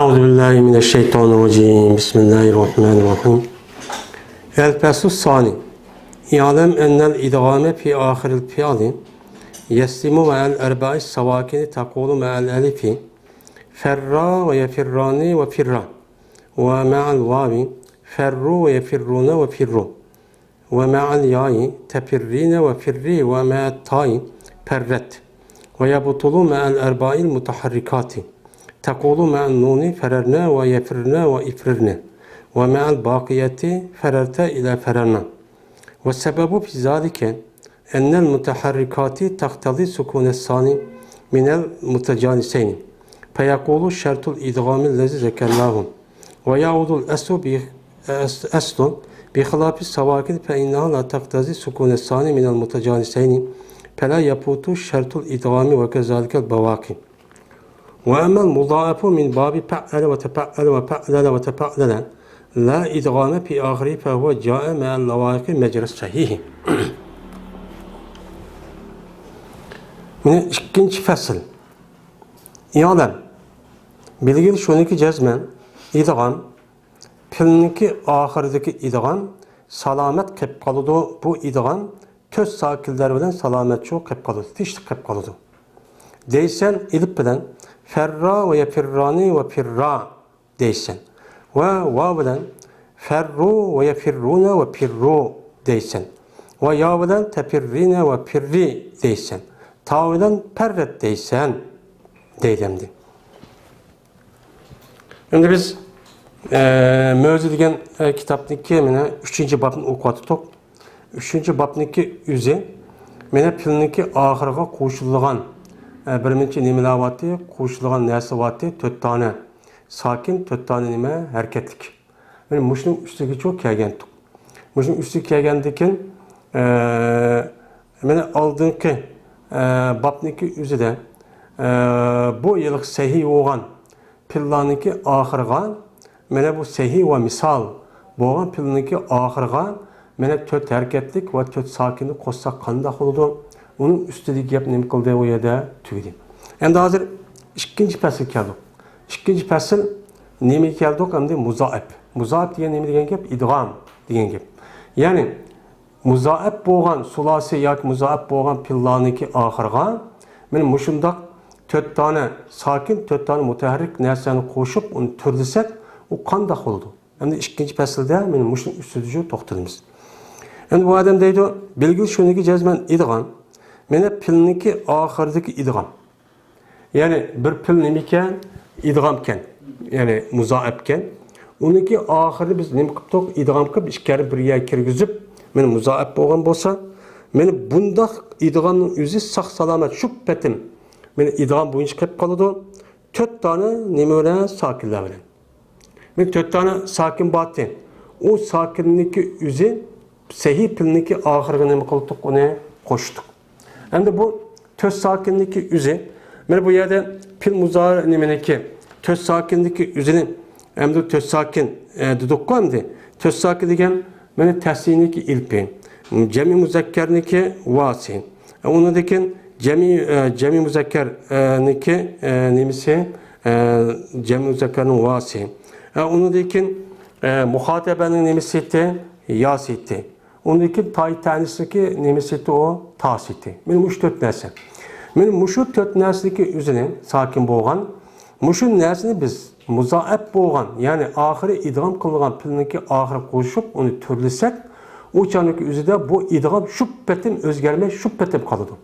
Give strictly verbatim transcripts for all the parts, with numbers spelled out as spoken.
أعوذ بالله من الشيطان الرجيم. بسم الله الرحمن الرحيم. الفصل الثاني. اعلم أن الإدغام في آخر الفعل يسلم مع الأربع السواكن، تقول مع الألف: فرا ويفران وفرا، ومع الواو: فروا ويفرون وفروا، ومع الياء: تفرين وفري، ومع التاء: فرت، ويبطل مع الأربع المتحركات، تقول مع النون: فررنا ويفرن وافررن، ومع الباقيات: فررت إلى فررنا. والسبب في ذلك أن المتحركات تقتضي سكون الثاني من المتجانسين، فيقول: شرط الإدغام الذي ذكرناه، ويعود الأصل ب-، أصل بخلاف السواكن فإنها لا تقتضي سكون الثاني من المتجانسين، فلا يفوت شرط الإدغام، وكذلك البواقي. وأما المضاعف من باب فعل وتفعل وفعلل وتفعللن لا إدغام في آخره فهو جاء مع اللواحق مجرى الصحيح. مانا ئىككىنچى پەسىل. ئىئلەم، بىلگىل شۇنىكى جەزمەن ئىدغام، پېئىلنىڭكى ئاخىرىدىكى ئىدغام سالامەت قېلىپ قالىدۇ. بۇ ئىدغام تۆت ساكىنلار بىلەن سالامەت شۇ قېلىپ قالىدۇ، تىنچلىق قېلىپ قالىدۇ. دەيسەن، ئېلىپ بىلەن فەررا ۋە يەفىررانى ۋە پىررا دەيسەن. ۋە ۋاۋ بىلەن فەررۇ ۋە يەفىررۇنە ۋە پىررۇ دەيسەن. ۋە يا بىلەن تەپىررىنە ۋە پىررى دەيسەن. تا بىلەن پەررەت دەيسەن، دەيدۇ ئەمدى. ئەمدى بىز، ئە، مۆزە دېگەن، ئە، كىتابنىڭكى مانا ئۈچىنچى بابنى ئوقۇۋاتىدۇق. ئۈچىنچى بابنىڭكى ئۆزى مانا پېئىلنىڭكى ئاخىرىغا قوشۇلىدىغان، ئە، بىر نەچچە نېمىلەر بارتى، قوشۇلىدىغان نەرسە بارتى، تۆت دانە ساكىن، تۆت دانە نېمە، ھەرىكەتلىك. مانا مۇشۇنىڭ ئۈستىگىچۇ كەلگەنتۇق. مۇشۇنىڭ ئۈستىگە كەلگەندىن كېيىن، ئە، مانا ئالدىنقى، ئە، بابنىڭكى ئۆزىدە، ئە، بۇ ھېلىقى سەھىھ بولغان پېئىللارنىڭكى ئاخىرىغا، مانا بۇ سەھىھ ۋە مىسال بولغان پېئىلنىڭكى ئاخىرىغا مانا تۆت ھەرىكەتلىك ۋە تۆت ساكىننى قوشساق قانداق بولىدۇ؟ ئۇنىڭ ئۈستىدىكى گەپ نېمە قىلدى؟ ئۇ يەردە تۈگىدى. ئەمدى ھازىر ئىككىنچى پەسىلگە كەلدۇق. ئىككىنچى پەسىل نېمىگە كەلدۇق؟ ئەمدى مۇزائىپ. مۇزائىپ دېگەن نېمە دېگەن گەپ؟ ئىدغام دېگەن گەپ. يەنى مۇزائىپ بولغان، سۇلاسىي ياكى مۇزائىپ بولغان پېئىللارنىڭكى ئاخىرىغا مانا مۇشۇنداق تۆت دانە ساكىن، تۆت دانە مۇتەھەررىك نەرسىلەرنى قوشۇپ، ئۇنى تۈرلىسەك، ئۇ قانداق بولىدۇ؟ ئەمدى ئىككىنچى پەسىلدە مانا مۇشۇنىڭ ئۈستىدىچۇ توختىلىمىز. ئەمدى بۇ ئادەم دەيدۇ، بىلگىل شۇنىڭكى جەزمەن ئىدغام. مانا پېئىلنىڭكى ئاخىرىدىكى ئىدغام. يەنى بىر پېئىل نېمىكەن؟ ئىدغامكەن. يەنى مۇزائىپكەن. ئۇنىڭكى ئاخىرىنى بىز نېمە قىپتۇق؟ ئىدغام قىپ، ئىككىنى بىر يەرگە كىرگۈزۈپ، مانا مۇزائىپ بولغان بولسا، مانا بۇنداق ئىدغامنىڭ ئۆزى ساق سالامەت شۇ پېتىم مانا ئىدغام بويىچە قېلىپ قالىدۇ. تۆت دانە نېمە بىلەن؟ ساكىنلار بىلەن. مانا تۆت دانە ساكىن بارتى. ئۇ ساكىننىڭكى ئۆزى سەھىھ پېئىلنىڭكى ئاخىرىغا نېمە قىلدۇق؟ ئۇنى قوشتۇق. ئەمدى بۇ تۆت ساكىننىڭكى ئۆزى، مانا بۇ يەردە پېئىل مۇزارى نېمىنىڭكى، تۆت ساكىننىڭكى ئۆزىنى، ئەمدى تۆت ساكىن، ئە، دېدۇققۇ ئەمدى. تۆت ساكىن دېگەن مانا تەسنىيىنىڭكى ئېلىپى، جەمئىي مۇزەككەرنىڭكى ۋاسى. ئۇنىڭدىن كېيىن جەمئىي، ئە، جەمئىي مۇزەككەرنىڭكى، ئە، نېمىسى، ئە، جەمئىي مۇزەككەرنىڭ ۋاسى. ئە، ئۇنىڭدىن كېيىن، ئە، مۇخاتەبەنىڭ نېمىسى ئىدى؟ ياسى ئىدى. ئۇندىن كېيىن تاي تەنىسنىڭكى نېمىسى ئىدى ئۇ؟ تاسى ئىدى. مانا مۇشۇ تۆت نەرسە. مانا مۇشۇ تۆت نەرسىنىڭكى ئۆزىنى ساكىن بولغان، مۇشۇ نەرسىنى بىز مۇزائىپ بولغان، يەنى ئاخىرى ئىدغام قىلىنغان پېئىلنىڭكى ئاخىرىغا قوشۇپ، ئۇنى تۈرلىسەك، ئۇ چاغنىڭكى ئۆزىدە بۇ ئىدغام شۇ پېتىم ئۆزگەرمەي، شۇ پېتىم قالىدۇ.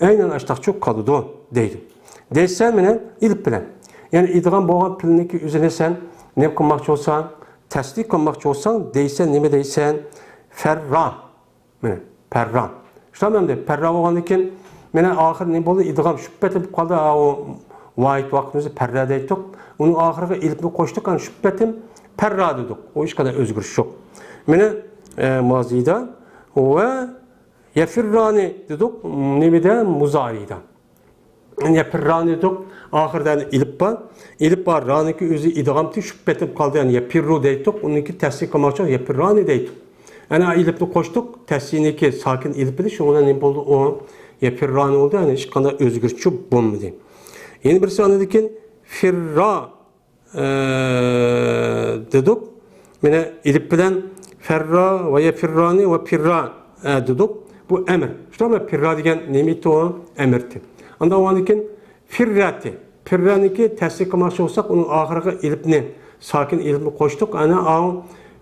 ئەينەن ئاشتاقچۇ قالىدۇ دەيدۇ. دەيسەن مانا ئېلىپ بىلەن. يەنى ئىدغام بولغان پېئىلنىڭكى ئۆزىنى سەن نېمە قىلماقچى بولساڭ، تەسدىق قىلماقچى بولساڭ، دەيسەن، نېمە دەيسەن؟ فەررا. مانا، پەررا. شۇنداق ئەمدى پەررا بولغاندىن كېيىن، مانا ئاخىرى نېمە بولدى؟ ئىدغام شۇ پېتىم قالدى. ھا، ئۇ ۋاھىد ۋاقىتىمىزدا پەررا دەيتتۇق. ئۇنىڭ ئاخىرىغا ئېلىپنى قوشتۇق، ئەنە شۇ پېتىم پەررا دېدۇق. ئۇ ھېچقانداق ئۆزگىرىش يوق. مانا، ئە، مازىدا ۋە يەفىررانى دېدۇق، نېمىدە؟ مۇزارىدا. يەپىررانى دېدۇق، ئاخىرىدا ئېلىپ بار. ئېلىپ بار، رانىڭكى ئۆزى ئىدغامتى شۇ پېتىم قالدى، يەنى يەپىررۇ دەيتتۇق، ئۇنىڭكى تەسدىق قىلماقچى، يەپىررانى دەيتتۇق. ئەنە ئېلىپنى قوشتۇق، تەسدىقنىڭكى ساكىن ئېلىپ بىلەن، شۇنىڭ بىلەن نېمە بولدى؟ ئۇ يەپىررانى بولدى، يەنى ھېچقانداق ئۆزگىرىش بولمىدى. يەنە بىرسى ئاندىن كېيىن فىررا. ئە، دېدۇق. مانا ئېلىپ بىلەن فەررا ۋە يەفىررانى ۋە پىررا، ئە، دېدۇق. بۇ ئەمر. شۇنداقمۇ پىررا دېگەن نېمە ئىدى ئۇ؟ ئەمىرتى. ئاندىن ئۇنىڭدىن كېيىن فىررەتى. پىررەنىڭكى تەسلىكى قىلماقچى بولساق، ئۇنىڭ ئاخىرىغا ئېلىپنى، ساكىن ئېلىپنى قوشتۇق. ئەنە ئاۋۇ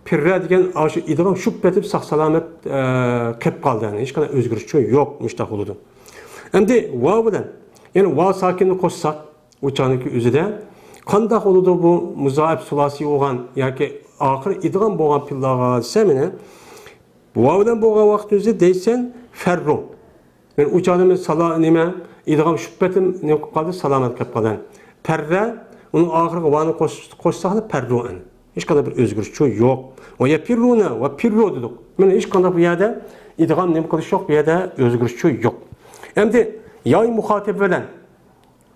پىررە دېگەن ئاشۇ ئىدغام شۇپ پېتىپ ساق سالامەت، ئە، قېلىپ قالدى. يەنى ھېچقانداق ئۆزگىرىش يوق. مۇشۇنداق بولىدۇ. ئەمدى ۋاۋ بىلەن، يەنى ۋاۋ ساكىننى قوشساق، ئۇ چاغنىڭكى ئۆزىدە قانداق بولىدۇ بۇ مۇزائىپ سۇلاسىي بولغان ياكى ئاخىرى ئىدغام بولغان پېئىللارغا دېسە، مانا ۋاۋ بىلەن بولغان ۋاقىت ئۆزىدە دەيسەن فەررۇ. يەنى ئۇ چاغدا مەن سالا نېمە، ئىدغام شۇپ پېتىم نېمە قىلىپ قالدى، سالامەت قىلىپ قالدى. پەررە، ئۇنىڭ ئاخىرىغا ۋانى قوش-، قوشساقلا پەررۇئەن. ھېچقانداق بىر ئۆزگىرىش يوق. ۋە يەپىررۇنە ۋە پىررۇ دېدۇق. مانا ھېچقانداق بۇ يەردە ئىدغام نېمە قىلىش يوق، بۇ يەردە ئۆزگىرىش يوق. ئەمدى ياي مۇخاتىب بىلەن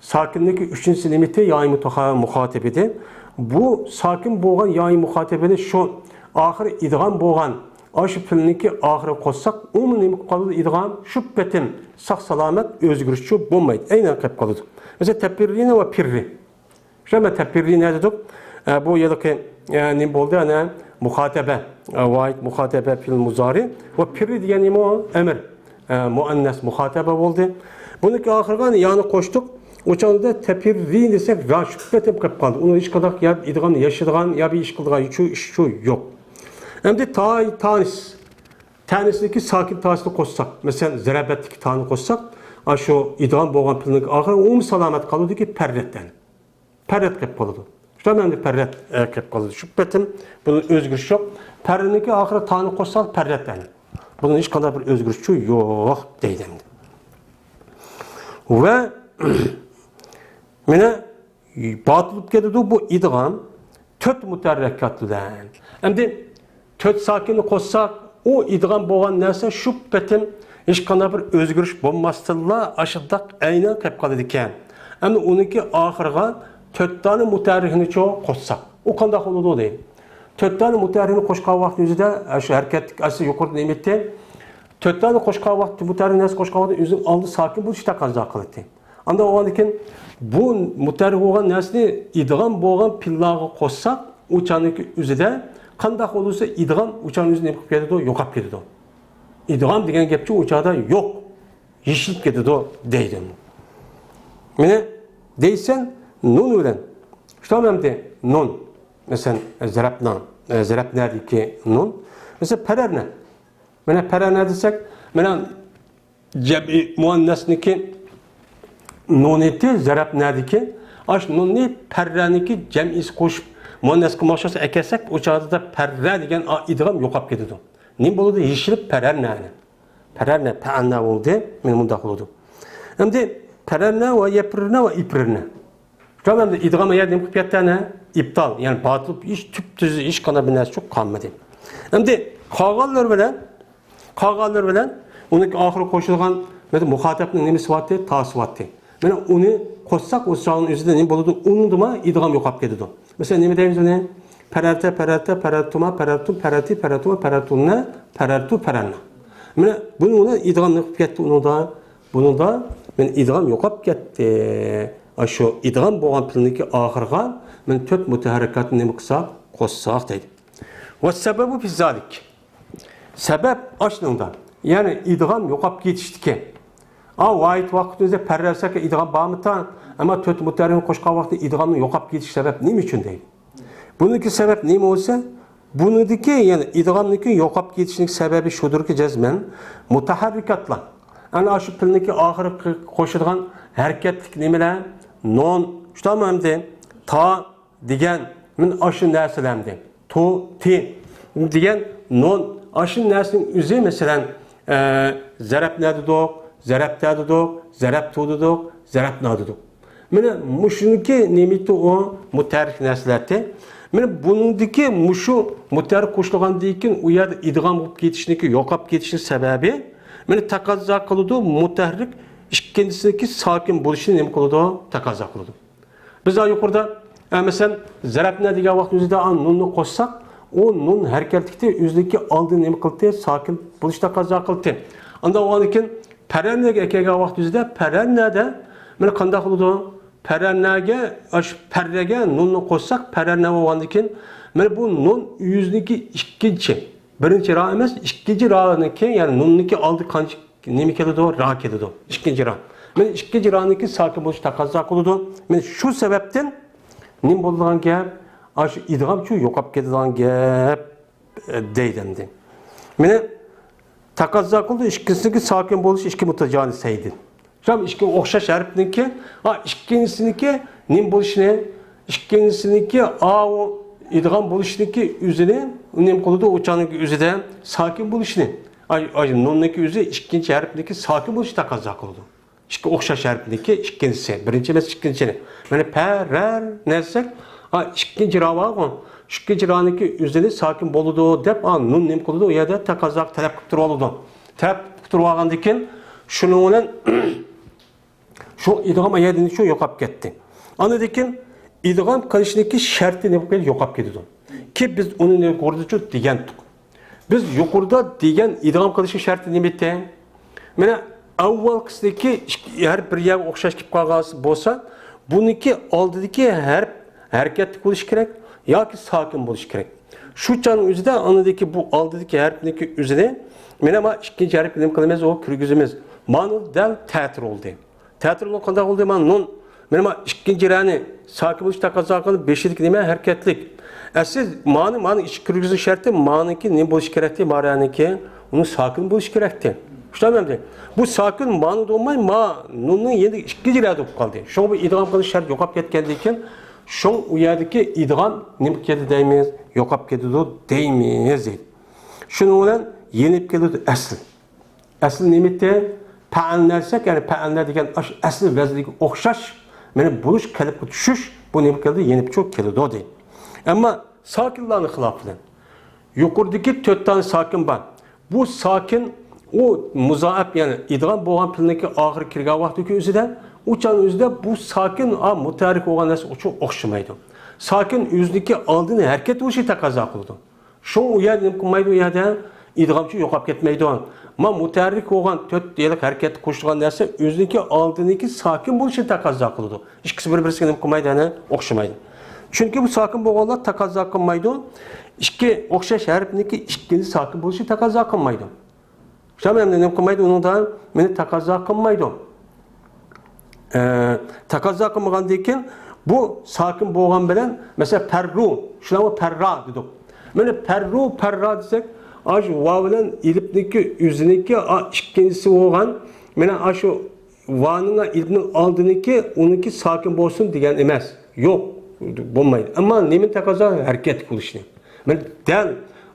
ساكىننىڭكى ئۈچىنچىسى نېمە ئىدى؟ ياي مۇتاخا-، مۇخاتىب ئىدى. بۇ ساكىن بولغان ياي مۇخاتىبىنى شۇ ئاخىرى ئىدغام بولغان ئاشۇ پېئىلنىڭكى ئاخىرىغا قوشساق، ئۇمۇ نېمە قىلىپ قالىدۇ؟ ئىدغام شۇ پېتىم ساق سالامەت ئۆزگىرىشچۇ بولمايدۇ. ئەينەن قېلىپ قالىدۇ. مەسىلەن، تەپىررىنە ۋە پىررى. شۇ مەن تەپىررىنە دېدۇق. ئە، بۇ يىلقى، ئە، نېمە بولدى؟ ئەنە مۇخاتەبە، ئە، ۋاھىد مۇخاتەبە پېئىل مۇزارى ۋە پىررى دېگەن نېمە ئۇ؟ ئەمر. ئە، مۇئەننەس مۇخاتەبە بولدى. بۇنىڭكى ئاخىرىغا يانى قوشتۇق. ئۇ چاغدا تەپىررى دېسەك، را شۇ پېتىم قېلىپ قالدى. ئۇنىڭ ھېچقانداق يا ئىدغام ياشىدىغان، يا بىر ئىش قىلىدىغان شۇ ئىش شۇ يوق. ئەمدى تاي تانىس. تانىسنىڭكى ساكىن تاسىنى قوشساق، مەسىلەن، زەرەبەتتىكى تانى قوشساق، ئاشۇ ئىدغام بولغان پېئىلنىڭكى ئاخىرى ئۇمۇ سالامەت قالىدۇكى پەررەتتەن. پەررەت قېلىپ قالىدۇ. شۇنداق مەنىدە پەررەت، ئە، قېلىپ قالىدۇ. شۇ پېتىم بۇنىڭ ئۆزگىرىشى يوق. پەررىنىڭكى ئاخىرى تانى قوشسا پەررەت، يەنى. بۇنىڭ ھېچقانداق بىر ئۆزگىرىشى يوق دەيدۇ ئەمدى. ۋە مانا باتىل بولۇپ كېتىدۇ بۇ ئىدغام تۆت مۇتەھەررىكات بىلەن. ئەمدى تۆت ساكىننى قوشساق، ئۇ ئىدغام بولغان نەرسە شۇ پېتىم ھېچقانداق بىر ئۆزگىرىش بولماستىنلا ئاشۇنداق ئەينەن قېلىپ قالىدىكەن. ئەمدى ئۇنىڭكى ئاخىرىغا تۆت دانە مۇتەھەررىكنىچۇ قوشساق، ئۇ قانداق بولىدۇ دەيدۇ. تۆت دانە مۇتەھەررىكنى قوشقان ۋاقىتنىڭ ئۆزىدە، ئە، شۇ ھەرىكەتلىك ئەسلى يۇقىرىدا نېمە ئېيتتى؟ تۆت دانە قوشقان ۋاقىت، مۇتەھەررىك نەرسە قوشقان ۋاقىتتا ئۆزىنىڭ ئالدىدا ساكىن بولۇشى تەقەززا قىلىدۇ. ئاندىن ئۇنىڭدىن كېيىن بۇ مۇتەھەررىك بولغان نەرسىنى ئىدغام بولغان پېئىللارغا قوشساق، ئۇ چاغنىڭكى ئۆزىدە قانداق بولسا ئىدغام ئۇ چاغنىڭ ئۆزىدە نېمە قىلىپ كېتىدۇ؟ يوقاپ كېتىدۇ. ئىدغام دېگەن گەپچۇ ئۇ چاغدا يوق، يېشىلىپ كېتىدۇ دەيدۇ. مانا دەيسەن نۇن بىلەن. شۇنداق ئەمدى نۇن. مەسىلەن، زەرەپنىڭ، ئە، زەرەپنەدىكى نۇن. مەسىلەن، پەرەرنە. مانا پەرەرنە دېسەك، مانا جەمئىي مۇئەننەسنىڭكى نۇنىتى زەرەپنەدىكى، ئاشۇ نۇننى پەررەنىڭكى جەمئىسى قوشۇپ مۇئەننەسكە مۇخەسسەس ئەكەلسەك، ئۇ چاغدا پەررە دېگەن ئا-، ئىدغام يوقاپ كېتىدۇ. نېمە بولىدۇ؟ يېشىلىپ پەرەرنەنى. پەرەرنە، پەئەننە بولدى. مانا مۇنداق بولىدۇ. ئەمدى پەرەرنە ۋە يەپرىرنە ۋە ئىپرىرنە. شۇ ئەمدى ئىدغام يەردە نېمە قىلىپ كەتتى ئەنە؟ ئىپتال، يەنى باتىل، ھېچ تۈپ تۈز، ھېچقانداق بىر نەرسە يوق، قالمىدى. ئەمدى قالغانلىرى بىلەن، قالغانلىرى بىلەن ئۇنىڭ ئاخىرىغا قوشۇلغان مۇخاتەبنىڭ نېمىسى بارتى؟ تاسى بارتى. مانا ئۇنى قوشساق، ئۇ چاغنىڭ ئۆزىدە نېمە بولىدۇ؟ ئۇنىڭدىمۇ ئىدغام يوقاپ كېتىدۇ. مەسىلەن، نېمە دەيمىز ئۇنى؟ پەرەرتە، پەرەرتە، پەرەرتۇما، پەرەرتۇم، پەرەرتى، پەرەرتۇما، پەرەرتۇنە، پەرەرتۇ، پەرەرنا. مانا بۇنى ئۇنى ئىدغام نېمە قىلىپ كەتتى ئۇنىڭدا؟ بۇنىڭدا مانا ئىدغام يوقاپ كەتتى. ئاشۇ ئىدغام بولغان پېئىلنىڭكى ئاخىرىغا مانا تۆت مۇتەھەررىكاتنى نېمە قىلساق؟ قوشساق دەيدۇ. ۋەسسەبەبۇ فىززالىك. سەۋەب ئاشۇنىڭدا. يەنى ئىدغام يوقاپ كېتىشتىكى. ئا، ۋاھىد ۋاقىتنىڭ ئۆزىدە پەررەسەكە ئىدغام بارمىتا؟ ئەمما تۆت مۇتەھەررىكنى قوشقان ۋاقىتتا ئىدغامنىڭ يوقاپ كېتىش سەۋەب نېمە ئۈچۈن دەيدۇ. بۇنىڭكى سەۋەب نېمە بولسا، بۇنىڭدىكى، يەنى ئىدغامنىڭكى يوقاپ كېتىشنىڭ سەۋەبى شۇدۇركى جەزمەن مۇتەھەررىكاتلار. ئەنە ئاشۇ پېئىلنىڭكى ئاخىرىغا قوشىدىغان ھەرىكەتلىك نېمىلەر؟ نون، شۇنداقمۇ ئەمدى؟ تا، دېگەن، مىن ئاشۇ نەرسىلەر ئەمدى. تو، تى دېگەن نون، ئاشۇ نەرسىنىڭ ئۆزى، مەسىلەن، ئە، زەرەپنە دېدۇق، زەرەپتە دېدۇق، زەرەپتۇ دېدۇق، زەرەپنا دېدۇق. مانا مۇشۇنىڭكى نېمىتى ئۇ مۇتەھەررىك نەرسىلەردى. مانا بۇنىڭدىكى مۇشۇ مۇتەھەررىك قوشۇلغاندىن كېيىن ئۇ يەردە ئىدغام بولۇپ كېتىشنىڭكى، يوقاپ كېتىشنىڭ سەۋەبى، مانا تەقەززا قىلىدۇ مۇتەھەررىك ئىككىنچىسىنىڭكى ساكىن بولۇشىنى نېمە قىلىدۇ؟ تەقەززا قىلىدۇ. بىز ھە يۇقىرىدا، ئە، مەسىلەن، زەرەپنە دېگەن ۋاقىت ئۆزىدە ئا، نۇننى قوشساق، ئۇ نۇن ھەرىكەتلىكتە ئۆزىنىڭكى ئالدىنى نېمە قىلدى؟ ساكىن بولۇشنى تەقەززا قىلدى. ئاندىن ئۇنىڭدىن كېيىن پەرەرنەگە كەلگەن ۋاقىت ئۆزىدە پەرەرنەدە مانا قانداق بولىدۇ؟ پەرەنەگە، ئاشۇ پەررەگە نۇننى قوشساق، پەرەنە بولغاندىن كېيىن، مانا بۇ نۇن ئۆزىنىڭكى ئىككىنچى، بىرىنچى را ئەمەس، ئىككىنچى رانىڭكى، يەنى نۇننىڭكى ئالدى قانچە نېمە كېلىدۇ؟ را كېلىدۇ. ئىككىنچى را. مانا ئىككىنچى رانىڭكى ساكىن بولۇشى تاقازا قىلىدۇ. مانا شۇ سەۋەبتىن نېمە بولىدىغان گەپ؟ ئاشۇ ئىدغامچۇ يوقاپ كېتىدىغان گەپ. دەيدۇ ئەمدى. مانا تەقەززا قىلدى، ئىككىنچىسىنىڭكى ساكىن بولۇشى ئىككى مۇتەجانىسەيدىن. شۇ ئىككى ئوخشاش ھەرپنىڭكى، ھا، ئىككىنچىسىنىڭكى نېمە بولۇشىنى، ئىككىنچىسىنىڭكى ئاۋۇ ئىدغام بولۇشىنىڭكى ئۆزىنى نېمە قىلىدۇ؟ ئۇ چاغنىڭكى ئۆزىدە ساكىن بولۇشىنى. ئاي، ئاي، نۇننىڭكى ئۆزى ئىككىنچى ھەرپنىڭكى ساكىن بولۇشى تەقەززا قىلىدۇ. ئىككى ئوخشاش ھەرپنىڭكى ئىككىنچىسى، بىرىنچى ئەمەس، ئىككىنچىنى. مانا پەرەر دېسەك، ھا، ئىككىنچى را بارغۇ، ئىككىنچى رانىڭكى ئۆزىنى ساكىن بولىدۇ دەپ، ھا، نۇن نېمە قىلىدۇ؟ ئۇ يەردە تەقەززا تەلەپ قىلىپ تۇرۇۋالىدۇ. تەلەپ قىلىپ تۇرۇۋالغاندىن كېيىن، شۇنىڭ بىلەن شۇ ئىدغام ئايەتىنى شۇ يوقاپ كەتتى. ئاندىن كېيىن ئىدغام قىلىشنىڭكى شەرتى نېمە بولۇپ كەتتى؟ يوقاپ كېتىدۇ. كېيىن بىز ئۇنى يۇقىرىدىچۇ دېگەنتۇق. بىز يۇقىرىدا دېگەن ئىدغام قىلىشنىڭ شەرتى نېمە ئىدى؟ مانا ئاۋۋالقىسىدىكى ئىككى ھەرپ بىر يەرگە ئوخشاش كېلىپ قالغان بولسا، بۇنىڭكى ئالدىدىكى ھەرپ ھەرىكەتلىك بولۇشى كېرەك ياكى ساكىن بولۇشى كېرەك. شۇ چاغنىڭ ئۆزىدە ئاندىكى بۇ ئالدىدىكى ھەرپنىڭكى ئۆزىنى، مانا، ما ئىككىنچى ھەرپنى نېمە قىلىمىز؟ ئۇ كىرگۈزىمىز. مانا دەل تەتۈر بولدى. تەتۈر بولۇپ قانداق بولدى؟ مانا نۇن. مانا، ما ئىككىنچى رەنى ساكىن بولۇش تەقەززا قىلىپ، بېشىدىكى نېمە؟ ھەرىكەتلىك. ئەسلى مانى، مانى ئىچكە كىرگۈزۈش شەرتى، مانىڭكى نېمە بولۇشى كېرەكتى؟ ما رەنىڭكى ئۇنىڭ ساكىن بولۇشى كېرەكتى. شۇنداقمۇ ئەمدى؟ بۇ ساكىن مانىدا بولماي، ما نۇننىڭ يېنىدا ئىككىنچى رەدە بولۇپ قالدى. شۇڭا بۇ ئىدغام قىلىش شەرتى يوقاپ كەتكەندىن كېيىن، شۇڭا ئۇ يەردىكى ئىدغام نېمە كېتىدۇ دەيمىز؟ يوقاپ كېتىدۇ دەيمىز دەيدۇ. شۇنىڭ بىلەن يېنىپ كېلىدۇ ئەسلى. ئەسلى نېمىتى؟ پەئەلنە دېسەك، يەنى پەئەلنە دېگەن ئاش-، ئەسلى ۋەزنىگە ئوخشاش، مانا بولۇش، قېلىپقا چۈشۈش، بۇ نېمە كېلىدۇ؟ يېنىپچۇ كېلىدۇ دەيدۇ. ئەمما ساكىنلارنىڭ خىلاپى بىلەن يۇقىرىدىكى تۆت دانە ساكىن بار. بۇ ساكىن، ئۇ مۇزائەپ، يەنى ئىدغام بولغان پېئىلنىڭكى ئاخىرى كىرگەن ۋاقىتتىكى ئۆزىدە، ئۇ چاغنىڭ ئۆزىدە بۇ ساكىن، ئا، مۇتەھەررىك بولغان نەرسە ئۈچۈن ئوخشىمايدۇ. ساكىن ئۆزىنىڭكى ئالدىنى ھەرىكەت بولۇشى تەقەززا قىلىدۇ. شۇڭا ئۇ يەردە نېمە قىلمايدۇ؟ ئۇ يەردە ئىدغامچۇ يوقاپ كەتمەيدۇ. ما مۇتەھەررىك بولغان تۆت دېيەلىك ھەرىكەتتە قوشۇلغان نەرسە ئۆزىنىڭكى ئالدىنىڭكى ساكىن بولۇشىنى تەقەززا قىلىدۇ. ئىككىسى بىر-بىرسىگە نېمە قىلمايدۇ؟ يەنە ئوخشىمايدۇ. چۈنكى بۇ ساكىن بولغانلار تەقەززا قىلمايدۇ. ئىككى ئوخشاش ھەرپنىڭكى ئىككىنچى ساكىن بولۇشى تەقەززا قىلمايدۇ. شۇ ئەمدى نېمە قىلمايدۇ ئۇنىڭدا؟ مېنى تەقەززا قىلمايدۇ. ئە، تەقەززا قىلمىغاندىن كېيىن بۇ ساكىن بولغان بىلەن، مەسىلەن، پەررۇ، شۇنىڭغا پەررا دېدۇق. مانا پەررۇ، پەررا دېسەك، ئاشۇ ۋاۋ بىلەن ئېلىپنىڭكى ئۆزىنىڭكى، ئا، ئىككىنچىسى بولغان، مانا ئاشۇ ۋانىڭ، ئېلىپنىڭ ئالدىنىڭكى، ئۇنىڭكى ساكىن بولسۇن دېگەن ئەمەس. يوق، بولمايدۇ. ئەمما نېمىنى تەقەززا؟ ھەرىكەتلىك بولۇشنى. مانا دەل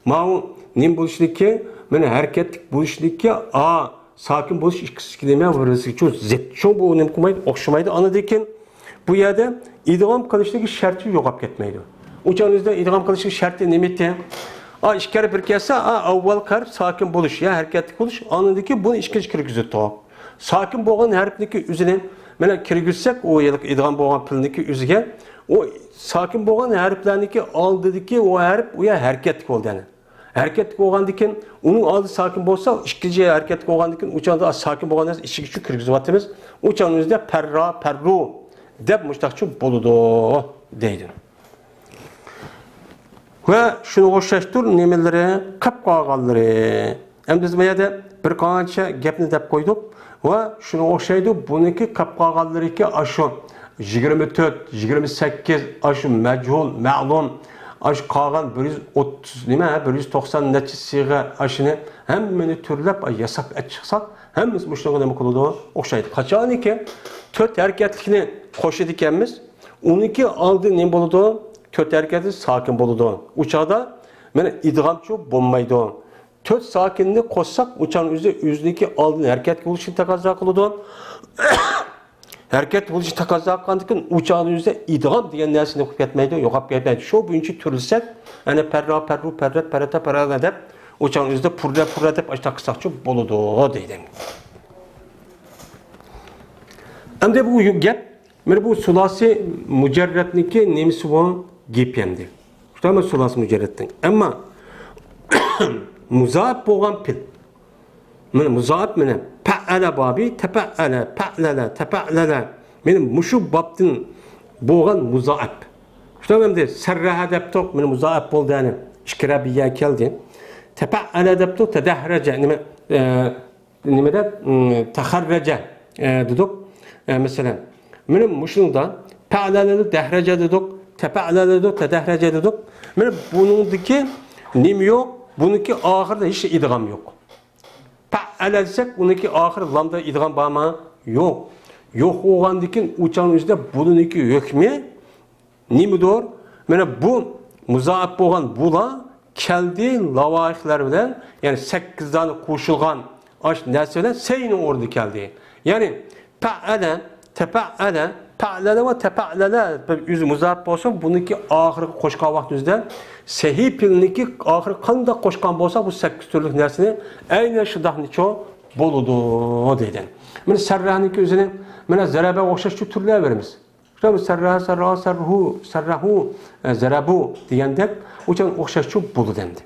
ماۋۇ نېمە بولۇشنىكى، مانا ھەرىكەتلىك بولۇشنىكى، ئا، ساكىن بولۇش ئىككىسىگە نېمە؟ بىرسىگە زىت. شۇ بۇ نېمە قىلمايدۇ؟ ئوخشىمايدۇ. ئاندىن كېيىن بۇ يەردە ئىدغام قىلىشنىڭ شەرتى يوقاپ كەتمەيدۇ. ئۇ چاغنىڭ ئۆزىدە ئىدغام قىلىشنىڭ شەرتى نېمىتى؟ ئا، ئىككى ھەرپ بىر كەلسە، ئا، ئاۋۋال ھەرپ ساكىن بولۇش يا ھەرىكەتلىك بولۇش، ئاندىن كېيىن بۇنى ئىككىنچى كىرگۈزۈپ تۇرۇق. ساكىن بولغان ھەرپنىڭكى ئۆزىنى مانا كىرگۈزسەك، ئۇ ھېلىقى ئىدغام بولغان پېئىلنىڭكى ئۆزىگە، ئۇ ساكىن بولغان ھەرپلەرنىڭكى ئالدىدىكى ئۇ ھەرپ، ئۇ يا ھەرىكەتلىك بولدى يەنە. ھەرىكەتلىك بولغاندىن كېيىن، ئۇنىڭ ئالدى ساكىن بولسا، ئىككىنچى ھەرىكەتلىك بولغاندىن كېيىن، ئۇ چاغدا ساكىن بولغان نەرسە ئىچىگە شۇ كىرگۈزۈۋاتىمىز. ئۇ چاغنىڭ ئۆزىدە پەررا، پەررۇ دەپ مۇشتاقچۇ بولىدۇ دەيدۇ. ۋە شۇنىڭغا ئوخشاشتۇر نېمىلىرى؟ قېلىپ قالغانلىرى. ئەمدى بىز بۇ يەردە بىر قانچە گەپنى دەپ قويدۇق. ۋە شۇنىڭغا ئوخشايدۇ، بۇنىڭكى قېلىپ قالغانلىرىكى ئاشۇ يىگىرمە تۆت، يىگىرمە سەككىز، ئاشۇ مەجھۇل، مەلۇم، ئاشۇ قالغان بىر يۈز ئوتتۇز نېمە، بىر يۈز توقسان نەچچە سىيغە، ئاشۇنى ھەممىنى تۈرلەپ، ئاي، ياساپ ئەچىقساق، ھەممىسى مۇشۇنىڭغا نېمە قىلىدۇ؟ ئوخشايدۇ. قاچانكى تۆت ھەرىكەتلىكنى قوشىدىكەنمىز، ئۇنىڭكى ئالدى نېمە بولىدۇ؟ تۆت ھەرىكەتلىك ساكىن بولىدۇ. ئۇ چاغدا مانا ئىدغامچۇ بولمايدۇ. تۆت ساكىننى قوشساق، ئۇ چاغنىڭ ئۆزى ئۆزىنىڭكى ئالدىن ھەرىكەتكە بولۇشنى تەقەززا قىلىدۇ. ھەرىكەت بولۇشنى تەقەززا قىلغاندىكىن، ئۇ چاغنىڭ ئۆزىدە ئىدغام دېگەن نەرسە نېمە قىلىپ كەتمەيدۇ، يوقاپ كەتمەيدۇ. شۇ بويىچە تۈرلىسەك، يەنى پەررا، پەررۇ، پەررەت، پەرەتە، پەرەنە دەپ، ئۇ چاغنىڭ ئۆزىدە پۇررە، پۇررە دەپ ئاشۇنداق قىلساقچۇ بولىدۇ دەيدۇ. ئەمدى بۇ گەپ، مانا بۇ سۇلاسى مۇجەررەتنىڭكى نېمىسى بۇ؟ گېپى ئەمدى. شۇنداقمۇ سۇلاسى مۇجەررەتنىڭ. ئەمما مۇزائەپ بولغان پېئىل. مانا مۇزائەپ مانا پەئەلە بابى، تەپەئەلە، پەئلەلە، تەپەئلەلە. مانا مۇشۇ بابتىن بولغان مۇزائەپ. شۇنداق ئەمدى سەررەھە دەپتۇق، مانا مۇزائەپ بولدى، يەنى ئىككى رەبىيە كەلدى. تەپەئەلە دەپتۇق، تەدەھرەجە، نېمە، ئە، نېمىدە، ئىم، تەخەررەجە، ئە، دېدۇق. ئە، مەسىلەن، مانا مۇشۇنىڭدا پەئلەلە دەھرەجە دېدۇق، تەپەئلەلە دەھرەجە دېدۇق. مانا بۇنىڭدىكى نېمە يوق؟ بۇنىڭكى ئاخىرىدا ھېچ ئىدغام يوق. پەئەلە دېسەك، ئۇنىڭكى ئاخىرى لامدا ئىدغام بارمۇ؟ يوق. يوق بولغاندىكىن ئۇ چاغنىڭ ئۆزىدە بۇنىڭكى ھۆكمى نېمىدۇر؟ مانا بۇ مۇزائەپ بولغان بۇلار كەلدى لاۋاھىقلار بىلەن، يەنى سەككىز دانە قوشۇلغان ئاش نەرسە بىلەن سەينىڭ ئورنىدا كەلدى. يەنى پەئەلە، تەپەئەلە، پەئلەلە ۋە تەپەئلەلە بىر ئۆزى مۇزائەپ بولسۇن، بۇنىڭكى ئاخىرىغا قوشقان ۋاقتىمىزدا سەھىي پېئىلنىڭكى ئاخىرىغا قانداق قوشقان بولسا، بۇ سەككىز تۈرلۈك نەرسىنى ئەينەن شۇنداقنىچۇ بولىدۇ دەيدۇ. مانا سەررەنىڭكى ئۆزىنى مانا زەرەبە ئوخشاشچۇ تۈرلەۋېرىمىز. شۇ سەررا، سەررا، سەررۇ، سەررەھۇ، ئە، زەرەبۇ دېگەندەك، ئۇچان ئوخشاشچۇ بولىدۇ ئەمدى.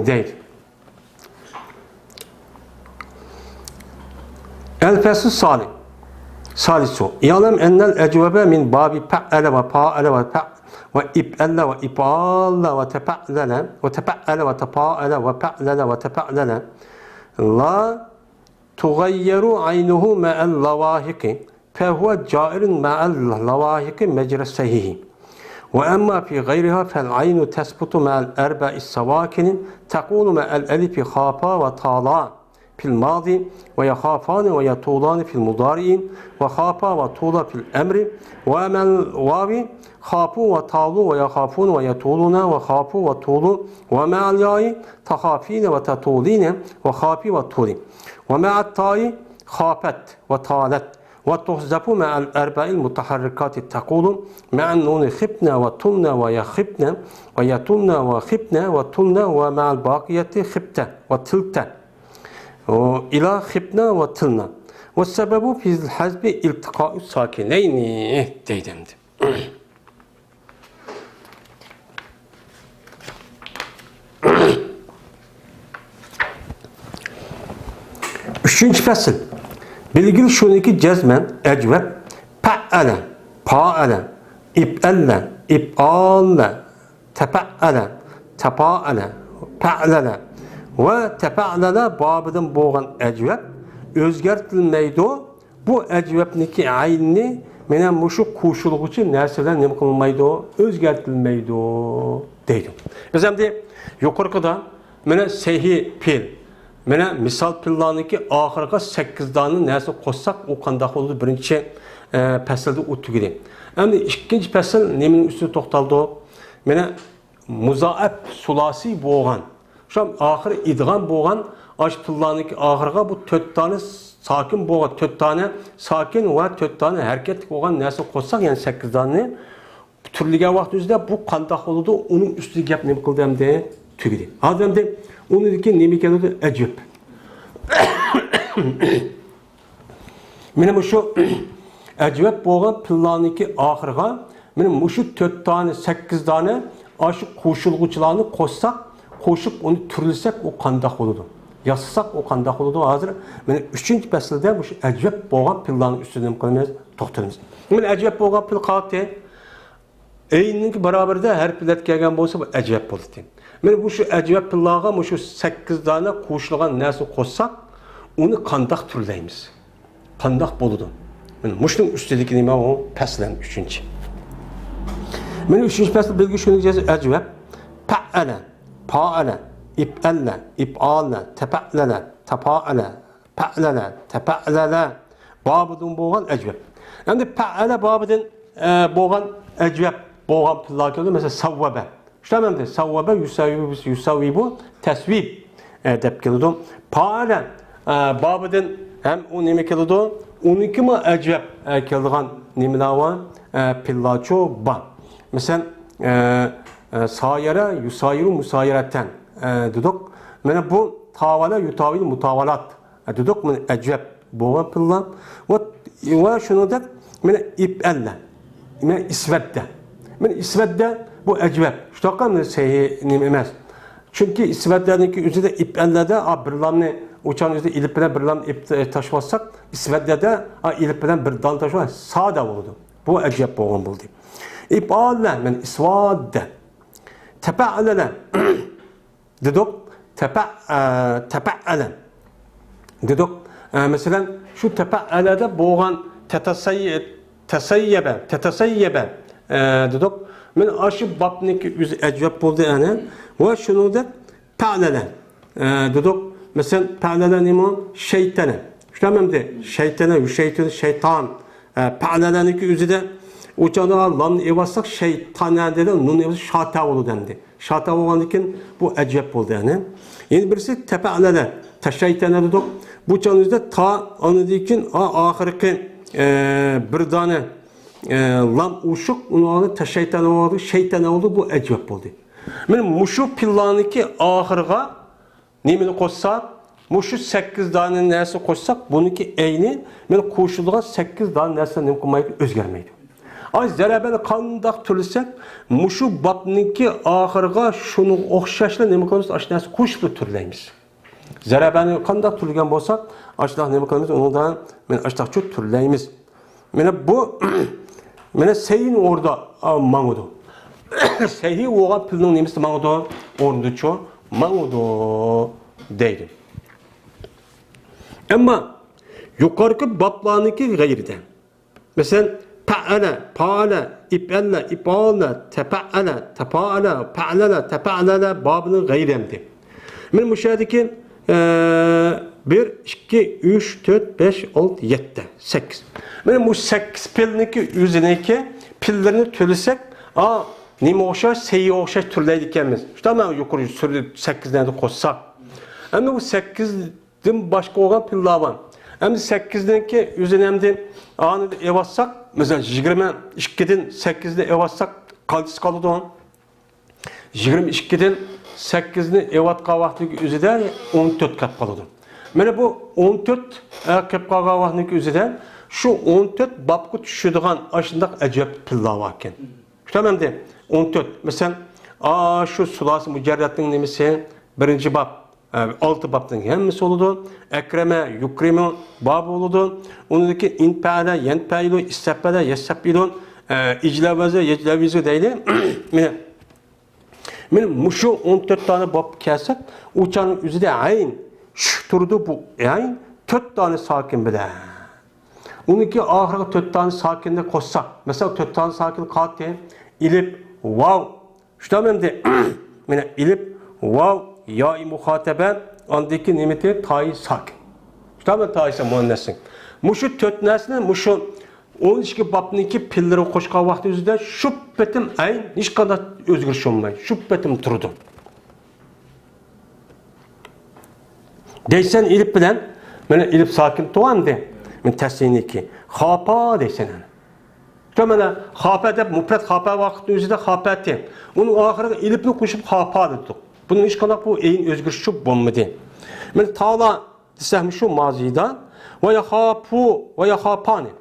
دەيدۇ. الفصل الثالث. الثالث. اعلم أن الأجوبة من باب فعل وفاعل وفع-، وإفعل وإفعال وتفعلل، وتفعل وتفاعل وفعلل وتفعلل. لا تغير عينه مع اللواحق، فهو جائر مع اللواحق مجرى الصحيح. وأما في غيرها فالعين تثبت مع الأربع السواكن، تقول مع الألف خافا وطالا في الماضي، ويخافان ويطولان في المضارع، وخافا وطولا في الأمر، ومع الواو خافوا وطالوا ويخافون ويطولون وخافوا وطولوا، ومع الياء تخافين وتطولين وخافي وطولي، ومع التاء خافت وطالت، وتحذف مع الأربع المتحركات، تقول مع النون خبن وطلن ويخبن ويطلن وخبن وطلن، ومع الباقيات خبت وطلت إلى خبن وطلن. والسبب في الحذف التقاء الساكنين دەيدۇ ئەمدى. ئۈچىنچى پەسىل. بىلگىلى شۇنىكى جەزمەن ئەجۋەب پەئەلە، پائەلە، ئىپئەللە، ئىپئاللە، تەپەئەلە، تەپائەلە، پەئلەلە ۋە تەپەئلەلە بابىدىن بولغان ئەجۋەب ئۆزگەرتىلمەيدۇ. بۇ ئەجۋەبنىكى ئەينى مانا مۇشۇ قوشۇلغۇچى نەرسە بىلەن نېمە قىلمايدۇ؟ ئۆزگەرتىلمەيدۇ دەيدۇ. بىز ئەمدى يۇقىرىقىدا مانا سەھىي پېئىل، مانا مىسال پېئىللارنىڭكى ئاخىرىغا سەككىز دانە نەرسە قوشساق، ئۇ قانداق بولىدۇ؟ بىرىنچى، ئە، پەسىلدە ئۇ تۈگىدى. ئەمدى ئىككىنچى پەسىل نېمىنىڭ ئۈستىدە توختالدۇق؟ مانا مۇزائەپ سۇلاسىي بولغان، شۇ ئاخىرى ئىدغام بولغان ئاشۇ پېئىللارنىڭكى ئاخىرىغا بۇ تۆت دانە ساكىن بولغان، تۆت دانە ساكىن ۋە تۆت دانە ھەرىكەتلىك بولغان نەرسە قوشساق، يەنى سەككىز دانىنى تۈرلىگەن ۋاقتىمىزدا بۇ قانداق بولىدۇ؟ ئۇنىڭ ئۈستىدە گەپ نېمە قىلدى ئەمدى؟ تۈگىدى. ھازىر ئەمدى ئۇنىڭدىن كېيىن نېمە كېلىدۇ؟ ئەجۋەب. مانا مۇشۇ ئەجۋەب بولغان پېئىللارنىڭكى ئاخىرىغا مانا مۇشۇ تۆت دانە، سەككىز دانە ئاشۇ قوشۇلغۇچىلارنى قوشساق، قوشۇپ ئۇنى تۈرلىسەك، ئۇ قانداق بولىدۇ؟ ياسىساق، ئۇ قانداق بولىدۇ؟ ھازىر مانا ئۈچىنچى پەسىلدە مۇشۇ ئەجۋەب بولغان پېئىللارنىڭ ئۈستىدە نېمە قىلىمىز؟ توختىلىمىز. مانا ئەجۋەب بولغان پېئىل قالدى. ئەينىڭكى باراۋىرىدە ھەرپلەر كەلگەن بولسا، بۇ ئەجۋەب بولىدىكەن. مانا مۇشۇ ئەجۋەب پېئىللارغا مۇشۇ سەككىز دانە قوشۇلغان نەرسىنى قوشساق، ئۇنى قانداق تۈرلەيمىز؟ قانداق بولىدۇ؟ مانا مۇشۇنىڭ ئۈستىدىكى نېمە ئۇ؟ پەسلەن ئۈچىنچى. مانا ئۈچىنچى پەسىل بىلگە شۇنى دېيەرسىز، ئەجۋەب. پەئەلە، پائەلە، ئىپئەللە، ئىپئاللە، تەپەئلەلە، تاپائەلە، پەئلەلە، تەپەئلەلە بابىدىن بولغان ئەجۋەب. ئەمدى پەئەلە بابىدىن، ئە، بولغان ئەجۋەب بولغان پېئىللار كېلىدۇ. مەسىلەن، سەۋۋەبە. شۇنداق ئەمدى سەۋۋەبە يۇسەۋۋىبۇ، يۇسەۋۋىبۇ تەسۋىب، ئە، دەپ كېلىدۇ. پائەلە، ئە، بابىدىن ھەم ئۇ نېمە كېلىدۇ؟ ئۇنىڭكىمۇ ئەجۋەب، ئە، كېلىدىغان نېمىلەر بار؟ ئە، پېئىللارچۇ بار. مەسىلەن، ئە، ئە، سايەرە، يۇسايىرۇ، مۇسايەرەتەن، ئە، دېدۇق. مانا بۇ تاۋەلە، يۇتاۋىلۇ، مۇتاۋالات. دېدۇق، مانا ئەجۋەب بولغان پېئىللار. ۋە، ۋە شۇنىڭدەك مانا ئىپئەللە، مانا ئىسۋەددە. مانا ئىسۋەددە بۇ ئەجۋەب. شۇنداققا مانا سەھىي نېمە ئەمەس. چۈنكى ئىسۋەددەنىڭكى ئۆزىدە ئىپئەللەدە، ئا، بىر لامنى ئۇچان ئۆزىدە ئېلىپ بىلەن بىر لام ئېپ-، تاشلىۋاتساق، ئىسۋەددەدە، ئا، ئېلىپ بىلەن بىر دال تاشلىۋاتساق، سادە بولىدۇ. بۇ ئەجەب بولغان بولدى. ئىپئالە، مەن ئىسۋاددە. تەپەئەلە دېدۇق. تەپە-، ئە، تەپەئەلە دېدۇق. ئە، مەسىلەن، شۇ تەپەئەلەدە بولغان تەتەسەييە-، تەسەييەبە، تەتەسەييەبە، ئە، دېدۇق. مەن ئاشۇ بابنىڭكى ئۆزى ئەجەب بولدى، ئەنە. ۋە شۇنىڭدەك پەئلەلە، ئە، دېدۇق. مەسىلەن، پەئلەلە نېمە؟ شەيتەنە. شۇنداقمۇ ئەمدى؟ شەيتەنە، يۇشەيتۇن، شەيتان. ئە، پەئلەلەنىڭكى ئۆزىدە ئۇچاندا لامنى ئېۋاتساق، شەيتانە دېدى، نۇن ئېۋاتسا، شاتا بولىدۇ ئەمدى. شاتا بولغاندىن كېيىن بۇ ئەجەب بولدى، يەنى. يەنە بىرسى تەپەئلەلە، تەشەيتەنە دېدۇق. بۇ چاغنىڭ ئۆزىدە تا، ئاندىن كېيىن ئا-، ئاخىرقى، ئە، بىر دانە، ئە، لام ئوشۇق، ئۇنىڭ ئالدىدا تەشەيتەنە بولدى، شەيتەنە بولدى، بۇ ئەجەب بولدى. مانا مۇشۇ پېئىللارنىڭكى ئاخىرىغا نېمىنى قوشساق، مۇشۇ سەككىز دانە نەرسە قوشساق، بۇنىڭكى ئەينى مانا قوشۇلىدىغان سەككىز دانە نەرسە نېمە قىلمايدۇ؟ ئۆزگەرمەيدۇ. ئاي، زەرەبەنى قانداق تۈرلىسەك، مۇشۇ بابنىڭكى ئاخىرىغا شۇنىڭغا ئوخشاشلا نېمە قىلىمىز؟ ئاشۇ نەرسە قوشۇپلا تۈرلەيمىز. زەرەبەنى قانداق تۈرلىگەن بولساق، ئاشۇنداق نېمە قىلىمىز؟ ئۇنىڭدا مانا ئاشۇنداقچۇ تۈرلەيمىز. مانا بۇ، مانا سەينىڭ ئورنىدا، ئا، ماڭىدۇ. سەينى بولغان پېئىلنىڭ نېمىسى ماڭىدۇ؟ ئورنىدىچۇ ماڭىدۇ دەيدۇ. ئەمما يۇقىرىقى بابلارنىڭكى غەيرىدە. مەسىلەن، پەئەلە، پائەلە، ئىپئەللە، ئىپئالە، تەپەئەلە، تەپائەلە، پەئلەلە، تەپەئەلەلە بابىنىڭ غەيرى ئەمدى. مانا مۇشۇ يەردىكى، ئە، بىر، ئىككى، ئۈچ، تۆت، بەش، ئالتە، يەتتە، سەككىز. مانا مۇشۇ سەككىز پېئىلنىڭكى ئۆزىنىڭكى پېئىللىرىنى تۈرلىسەك، ئا، نېمىگە ئوخشاش؟ سەيگە ئوخشاش تۈرلەيدىكەنمىز. شۇنداقمۇ يۇقىرى سۈرە سەككىزنى قوشساق. ئەمما بۇ سەككىز دىن باشقا بولغان پېئىللار بار. ئەمدى سەككىزنىڭكى ئۆزىنى ئەمدى ئانىدا ئېۋاتساق، مەسىلەن، يىگىرمە ئىككىدىن سەككىزنى ئېۋاتساق، قانچىسى قالىدۇ؟ يىگىرمە ئىككىدىن سەككىزنى ئېۋاتقان ۋاقتىدىكى ئۆزىدە ئون تۆت قېلىپ قالىدۇ. مانا بۇ ئون تۆت، ئە، قېلىپ قالغان ۋاقتىدىكى ئۆزىدە شۇ ئون تۆت بابقا چۈشىدىغان ئاشۇنداق ئەجەب پېئىللار باركەن. شۇنداق ئەمدى ئون تۆت، مەسىلەن، ئا، شۇ سۇلاسە مۇجەررەتنىڭ نېمىسى، بىرىنچى باب، ئە، ئالتە بابنىڭ ھەممىسى بولىدۇ. ئەكرەمە، يۇكرىمۇ بابى بولىدۇ. ئۇنىڭدىكى ئىنپەئەلە، يەنپەئىلۇ، ئىستەپەلە، يەستەپئىلۇ، ئە، ئىجلەۋەزە، يەجلەۋىزۇ دەيلى. مانا، مانا مۇشۇ ئون تۆت دانە باب كەلسەك، ئۇ چاغنىڭ ئۆزىدە ئەين چۈشۈپ تۇرىدۇ، بۇ ئەين تۆت دانە ساكىن بىلەن. ئۇنىڭكى ئاخىرىغا تۆت دانە ساكىننى قوشساق، مەسىلەن، تۆت دانە ساكىن قالدى. ئېلىپ، ۋاۋ. شۇنداقمۇ ئەمدى؟ مانا ئېلىپ، ۋاۋ، يائى مۇخاتەبە، ئاندىن كېيىن نېمىتى؟ تائى ساكىن. شۇنداقمۇ؟ تائى سا-، مۇئەننەسنىڭ. مۇشۇ تۆت نەرسىنى مۇشۇ ئون ئىككى بابنىڭكى پېئىللىرىغا قوشقان ۋاقتى ئۆزىدە شۇ پېتىم ئەين ھېچقانداق ئۆزگىرىش بولماي، شۇ پېتىم تۇرىدۇ. دەيسەن ئېلىپ بىلەن، مانا ئېلىپ ساكىن تۇغاندى. مانا تەسنىيەنىڭكى. خاپا دەيسەن ئەنە. شۇ مانا خاپا دەپ مۇپرەت خاپا ۋاقىتنىڭ ئۆزىدە خاپەتى. ئۇنىڭ ئاخىرىغا ئېلىپنى قوشۇپ خاپا دېدۇق. بۇنىڭ ھېچقانداق بۇ ئەين ئۆزگىرىشى بولمىدى. مانا تالا دېسەم شۇ مازىدا. ۋە ياخاپۇ، ۋە ياخاپانى.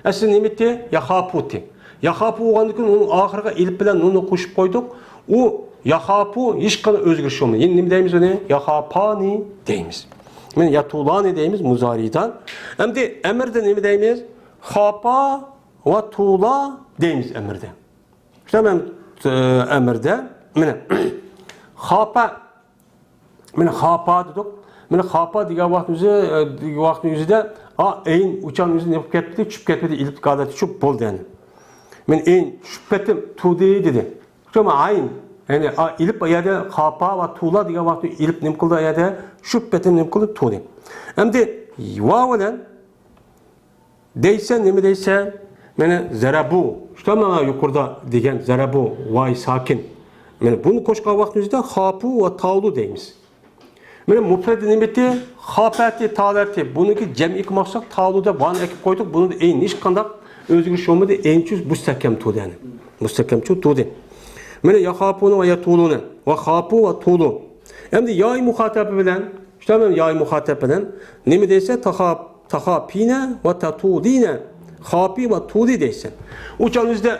ئەسلى نېمىتى؟ ياخاپۇتى. ياخاپۇ بولغاندىن كېيىن ئۇنىڭ ئاخىرىغا ئېلىپ بىلەن نۇننى قوشۇپ قويدۇق. ئۇ ياخاپۇ ھېچقانداق ئۆزگىرىش بولمىدى. يەنە نېمە دەيمىز ئۇنى؟ ياخاپانى دەيمىز. مانا ياتۇلانى دەيمىز مۇزارىدا. ئەمدى ئەمىردە نېمە دەيمىز؟ خاپا ۋە تۇلا دەيمىز ئەمىردە. شۇنداق ئەمىردە، مانا، خاپا، مانا خاپا دېدۇق. مانا خاپا دېگەن ۋاقىتنىڭ ئۆزى، دېگەن ۋاقىتنىڭ ئۆزىدە، ئا، ئەين ئۇچان ئۆزى نېمە قىلىپ كەتتى؟ چۈشۈپ كەتمىدى، ئېلىپ ھالەتتە چۈشۈپ بولدى يەنى. مانا ئەين چۈشۈپ كەتتىم، تۇدى دېدى. شۇ ئەين، يەنى، ئا، ئېلىپ ئۇ يەردە خاپا ۋە تۇلا دېگەن ۋاقىتتا ئېلىپ نېمە قىلدى ئۇ يەردە؟ چۈشۈپ كەتتىم، نېمە قىلدى؟ تۇدى. ئەمدى ۋاۋ بىلەن دەيسەن، نېمە دەيسەن؟ مانا زەرەبۇ. شۇنداق مانا يۇقىرىدا دېگەن زەرەبۇ، ۋاي ساكىن. مانا بۇنى قوشقان ۋاقتىمىزدا خاپۇ ۋە تاۋلۇ دەيمىز. مانا مۇپرەت نېمىتى؟ خاپەتى، تالەتى. بۇنىڭكى جەمئىي قىلماقچىلىق تاۋلۇ دەپ ۋانى ئەكىپ قويدۇق. بۇنىڭدا ئەين ھېچقانداق ئۆزگىرىش بولمىدى. ئەين چۈز مۇستەھكەم تۇردى يەنى. مۇستەھكەم چۈ تۇردى. مانا ياخاپۇنى ۋە يەتۇلۇنى. ۋە خاپۇ ۋە تۇلۇ. ئەمدى يائى مۇخاتەبى بىلەن، شۇنداقمۇ يائى مۇخاتەب بىلەن نېمە دەيسە، تاخا-، تاخاپىنە ۋە تەتۇلىنە، خاپى ۋە تۇلى دەيسەن. ئۇ چاغنىڭ ئۆزىدە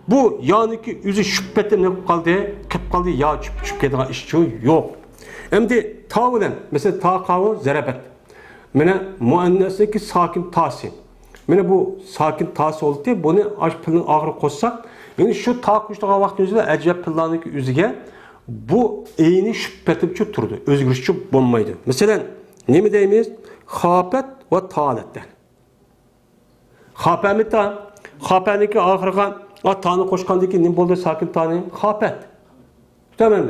بۇ يانىكى ئۆزى چۈشۈپ كەتتى، نېمە قىلىپ قالدى؟ قېلىپ قالدى، يا چۈشۈپ، چۈشۈپ كەتكەن ئىش يوق. ئەمدى تا بىلەن، مەسىلەن، تا قاۋۇ زەرەبەت. مانا مۇئەننەسنىڭكى ساكىن تاسى. مانا بۇ ساكىن تاسى بولدى. بۇنى ئاش پىلنىڭ ئاخىرىغا قوشساق، يەنى شۇ تا قوشۇلغان ۋاقىتنىڭ ئۆزىدە ئەجۋەپ پىللارنىڭكى ئۆزىگە بۇ ئەينى شۇ پېتىمچە تۇرىدۇ. ئۆزگىرىشچە بولمايدۇ. مەسىلەن، نېمە دەيمىز؟ خاپەت ۋە تالەت دەيلى. خاپەمىتا، خاپەنىڭكى ئاخىرىغا ئا تانى قوشقاندىن كېيىن نېمە بولدى؟ ساكىن تانى خاپەت. تامام.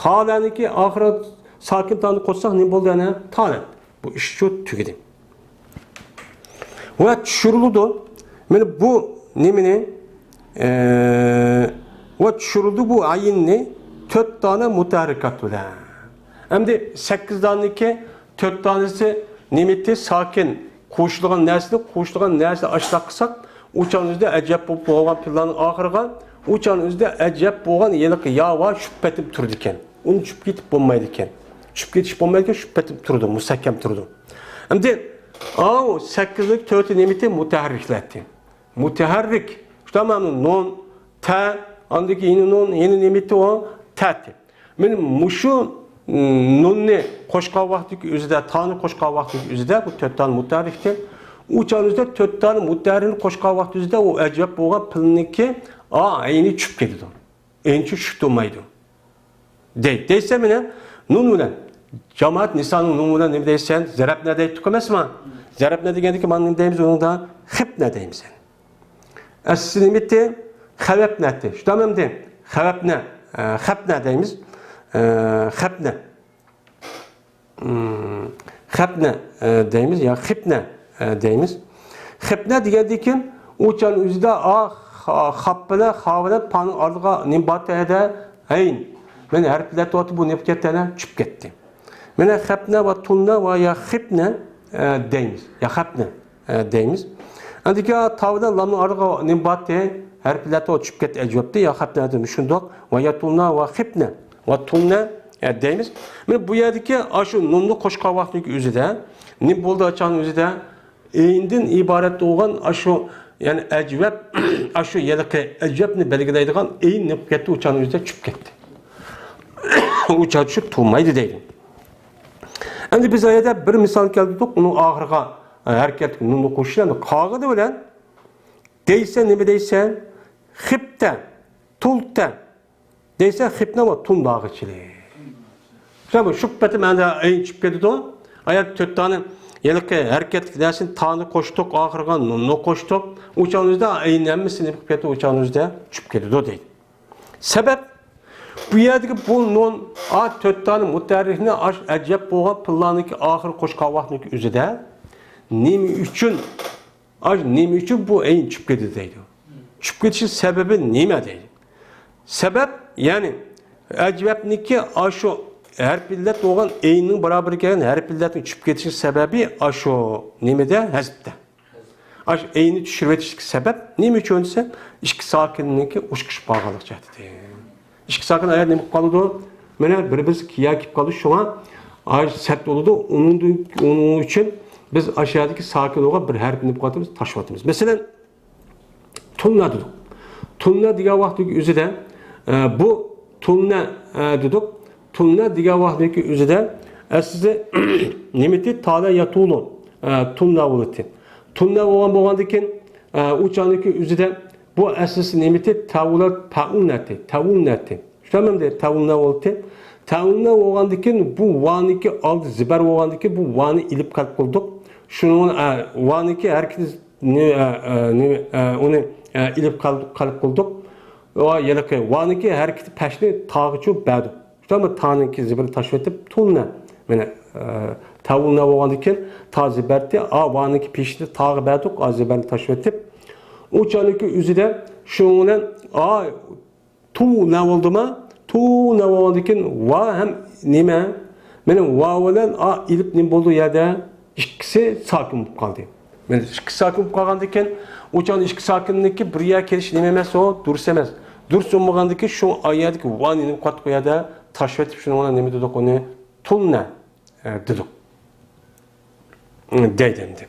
تالەنىڭكى ئاخىرىغا ساكىن تانى قوشساق نېمە بولدى يەنە؟ تالەت. بۇ ئىش شۇ تۈگىدى. ۋە چۈشۈرۈلىدۇ. مانا بۇ نېمىنى؟ ئە، ۋە چۈشۈرۈلىدۇ بۇ ئەيننى تۆت دانە مۇتەھەررىكات بىلەن. ئەمدى سەككىز دانىنىڭكى تۆت دانىسى نېمىتى؟ ساكىن قوشۇلغان نەرسىنى، قوشۇلغان نەرسە ئاشۇنداق قىلساق، ئۇ چاغنىڭ ئۆزىدە ئەجۋەپ بولۇپ بولغان پىللانىڭ ئاخىرىغا، ئۇ چاغنىڭ ئۆزىدە ئەجۋەپ بولغان ھېلىقى يا ۋا شۇ پېتىم تۇرىدىكەن. ئۇنى چۈشۈپ كېتىپ بولمايدىكەن. چۈشۈپ كېتىش بولمايدىكەن، شۇ پېتىم تۇرىدۇ، مۇستەھكەم تۇرىدۇ. ئەمدى ئاۋۇ سەككىزلىك تۆتى نېمىتى؟ مۇتەھەررىكلەتتى. مۇتەھەررىك. شۇ تامامنى نۇن، تە، ئاندىن كېيىن يەنە نۇن، يەنە نېمىتى ئۇ؟ تەتى. مانا مۇشۇ، م، نۇننى قوشقان ۋاقتىدىكى ئۆزىدە، تانى قوشقان ۋاقتىدىكى ئۆزىدە بۇ تۆت دانە مۇتەھەررىكتىن. ئۇ چاغنىڭ ئۆزىدە تۆت دانە مۇتەھەررىكنى قوشقان ۋاقتى ئۆزىدە ئۇ ئەجۋەپ بولغان پىلنىڭكى ئا ئەينى چۈشۈپ كېتىدۇ. ئەينى چۈشۈپ تۇرمايدۇ. دەي-، دەيسە مانا نۇن بىلەن. جامائەت نىسانىڭ نۇن بىلەن نېمە دەيسەن؟ زەرەبنە دەيتتۇق ئەمەسمۇ؟ زەرەبنە دېگەندىكى مانا نېمە دەيمىز ئۇنىڭدا؟ خىپنە دەيمىز. ئەسلى نېمىتى؟ خەۋەپنەتى. شۇنداقمۇ ئەمدى؟ خەۋەپنە، ئە، خەپنە دەيمىز. ئە، خەپنە. ئىم، خەپنە، ئە، دەيمىز يا خىپنە، ئە، دەيمىز. خىپنە دېگەندىن كېيىن ئۇ چاغنىڭ ئۆزىدە ئا، خا-، خاپ بىلەن خا بىلەن پانىڭ ئارىلىقىغا نېمە بارتى ھەدە؟ ئەين. مانا ھەرپلەتتى، بۇ نېمە كەتتى ئەنە؟ چۈشۈپ كەتتى. مانا خەپنە ۋە تۇلنە ۋە يا خىپنە، ئە، دەيمىز. يا خەپنە. ئە، دەيمىز. ئاندىن كېيىن تاۋ بىلەن لامنىڭ ئارىلىقىغا نېمە بارتى؟ ھەرپلەتتى، چۈشۈپ كەتتى ئەجۋەپتە، يا خەپنە دېدىم، شۇنداق. ۋە يا تۇلنا ۋە خىپنە. ۋە تۇلنا، ئە، دەيمىز. مانا بۇ يەردىكى ئاشۇ نۇننى قوشقان ۋاقتىنىڭ ئۆزىدە نېمە بولدى؟ ئاچاڭنىڭ ئۆزىدە ئەيندىن ئىبارەت بولغان ئاشۇ، يەنى ئەجۋەپ، ئاشۇ ھېلىقى ئەجۋەپنى بەلگىلەيدىغان ئەين نېمە بولۇپ كەتتى؟ ئۇ چاغنىڭ ئۆزىدە چۈشۈپ كەتتى. ئۇ چاغ چۈشۈپ تۇرمايدۇ دەيدۇ. ئەمدى بىز ئايەتتە بىر مىسال كەلتۈردۇق، ئۇنىڭ ئاخىرىغا، ئە، ھەرىكەتلىك نۇننى قوشۇش، ئەمدى قالغىنى بىلەن دەيسەن، نېمە دەيسەن؟ خىپتە، تۇلتە دەيسەن، خىپنە ۋە تۇلناغىچىلىك. شۇ، شۇ پېتى مەنىدە ئەين چۈشۈپ كېتىدۇ. ئايەت تۆت دانە ھېلىقى ھەرىكەتلىك نەرسىنى تانى قوشتۇق، ئاخىرىغا نۇننى قوشتۇق. ئۇ چاغنىڭ ئۆزىدە ئەين ھەممىسى نېمە قىلىپ كەتتى؟ ئۇ چاغنىڭ ئۆزىدە چۈشۈپ كېتىدۇ دەيدۇ. سەۋەب، بۇ يەردىكى بۇ نۇن، ئا، تۆت دانە مۇتەھەررىكنى ئاش ئەجۋەپ بولغان پىللانىڭكى ئاخىرى قوشقان ۋاقتىنىڭكى ئۆزىدە نېمە ئۈچۈن، ئاش نېمە ئۈچۈن بۇ ئەين چۈشۈپ كېتىدۇ دەيدۇ. چۈشۈپ كېتىشنىڭ سەۋەبى نېمە دەيدۇ. سەۋەب، يەنى ئەجۋەپنىڭكى ئاشۇ ھەرپ ئىللەت بولغان ئەيننىڭ بارابىرىگە كەلگەن ھەرپ ئىللەتنىڭ چۈشۈپ كېتىشنىڭ سەۋەبى ئاشۇ نېمىدە، ھەزپتە. ئاشۇ ئەيننى چۈشۈرۈۋېتىشلىك سەۋەب نېمە ئۈچۈن دېسە، ئىككى ساكىننىڭكى ئۇچقىشىپ قالغانلىقى جەھەتتىن. ئىككى ساكىن ئايەت نېمە قىلىپ قالىدۇ؟ مانا بىر-بىرسى كىيا كېلىپ قالىدۇ، شۇڭا ئايەت سەت بولىدۇ. ئۇنىڭدىن، ئۇنىڭ ئۈچۈن بىز ئاشۇ يەردىكى ساكىن بولغان بىر ھەرپنى نېمە قىلىۋاتىمىز؟ تاشلىۋاتىمىز. مەسىلەن، تۇلنا دېدۇق. تۇلنا دېگەن ۋاقىتنىڭ ئۆزىدە، ئە، بۇ تۇلنا، ئە، دېدۇق. تۇلنا دېگەن ۋاقىتنىڭكى ئۆزىدە ئەسلى نېمىتى؟ تالە ياتۇلۇ، ئە، تۇلنا بولىتى. تۇلنا بولغان، بولغاندىن كېيىن، ئە، ئۇ چاغنىڭكى ئۆزىدە بۇ ئەسلىسى نېمىتى؟ تەۋۇلات پەئۇلنەتى، تەۋۇلنەتى. شۇنداقمۇ؟ تەۋۇلنا بولدى. تەۋۇلنا بولغاندىن كېيىن بۇ ۋانىڭكى ئالدى زىبەر بولغاندىن كېيىن بۇ ۋانى ئېلىپ قەلب قىلدۇق. شۇنىڭ، ئە، ۋانىڭكى ھەرىكىتى نېمە، ئە، ئە، نېمە، ئە، ئۇنى، ئە، ئېلىپ قەلب، قەلب قىلدۇق. ۋا ھېلىقى ۋانىڭكى ھەرىكىتى پەشنى تاغىچۇ بەردۇق. شۇنداقمۇ؟ تانىڭكى زىبىرىنى تاشلىۋېتىپ، تۇلنا. مانا، ئە، تەۋۇلنا بولغاندىن كېيىن تا زىبەرتى، ئا، ۋانىڭكى پېشىنى تاغا بەردۇق، ئا، زىبەرنى تاشلىۋېتىپ. ئۇ چاغنىڭكى ئۆزىدە شۇنىڭ بىلەن، ئا، تۇ نە بولدىما؟ تۇ نە بولغاندىن كېيىن ۋا ھەم نېمە؟ مانا ۋا بىلەن ئا ئېلىپ نېمە بولدى ئۇ يەردە؟ ئىككىسى ساكىن بولۇپ قالدى. مانا ئىككى ساكىن بولۇپ قالغاندىن كېيىن، ئۇ چاغدا ئىككى ساكىننىڭكى بىر يەرگە كېلىشى نېمە ئەمەس ئۇ؟ دۇرۇس ئەمەس. دۇرۇس بولمىغاندىن كېيىن شۇ ئايەتتىكى ۋانى نېمە قىلىۋاتقان يەردە تاشلىۋېتىپ شۇنىڭ بىلەن نېمە دېدۇق ئۇنى؟ تۇلنا. ئە، دېدۇق. دەيدۇ ئەمدى.